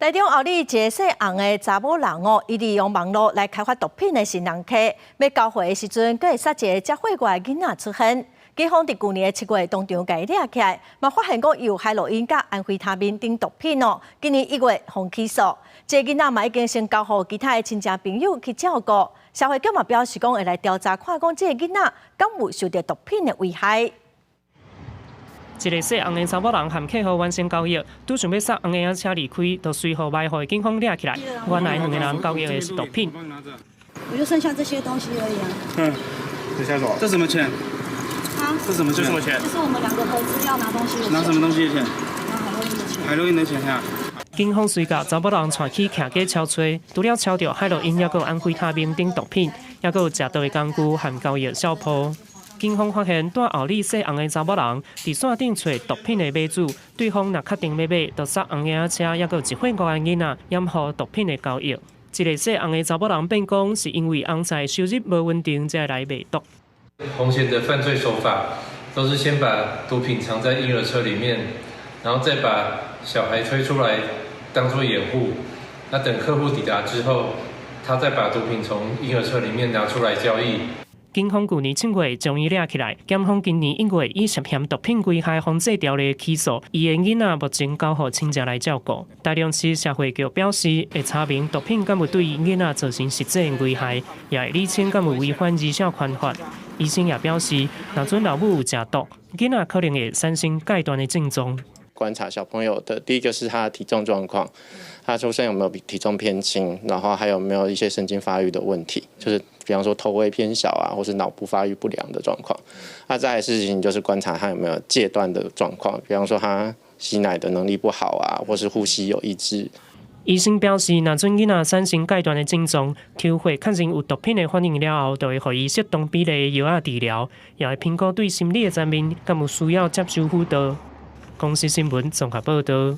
台中后里一个姓洪的查某人哦，伊利用網路來開發毒品的新人客，欲交貨的時陣，閣會捒一個遮歲外的囡仔出現。警方佇舊年的7月當場共伊掠起來，嘛發現講伊有海洛因佮安非他命等毒品哦。今年1月予起訴，這個囡仔嘛已經先交予其他的親戚朋友去照顧。社會局嘛表示講會來調查，看講這個囡仔敢有受著毒品的危害。一个姓洪的查某人和客戶完成交易，拄想欲捒紅嬰仔車離開，就隨予埋伏的警方掠起來。原來兩个人交易的是毒品。我就剩下這些東西而已啊。嗯，剩下這什麼錢？啊？這什麼錢？這什麼錢？這是我們兩個合資要拿東西的錢。拿什麼東西的錢？拿海洛因的錢。海洛因的錢呀。警方隨共查某人帶去徛家抄揣，除了抄著海洛因，抑閣有安非他命等毒品，抑閣有食毒的工具和交易小鋪。警方發現，蹛后里姓洪的查某人佇線頂揣毒品的買主，對方若確定欲買，就捒紅嬰仔車，抑閣有一歲外的囡仔，掩護毒品的交易。一个姓洪的查某人辯講，是因為翁婿收入無穩定，才來賣毒。紅嫌的犯罪手法都是先把毒品藏在嬰兒車裡面，然後再把小孩推出來當作掩護。那等客戶抵達之後，他再把毒品從嬰兒車裡面拿出來交易。警方舊年7月將伊掠起來，檢方今年1月以涉嫌毒品危害防制條例起訴，伊的囡仔目前交予親戚來照顧。台中市社會局表示，會查明毒品敢有對囡仔造成實際危害，也會理清敢有違反兒少權法。醫生也表示，若準老母有食毒，囡仔可能會產生戒斷的症狀。觀察小朋友的第一個是他的體重狀況，他出生有沒有體重偏輕，然後還有沒有一些神經發育的問題，就是比方說頭位偏小啊，或是腦部發育不良的狀況。那再來事情就是觀察他有沒有戒斷的狀況，比方說他吸奶的能力不好啊，或是呼吸有抑制。醫生表示，若準囡仔產生戒斷的症狀，抽血確認有毒品的反應了後，就會予伊適當比例的藥仔治療，也會評估對心理的層面，敢有需要接受輔導。公視新聞綜合報導。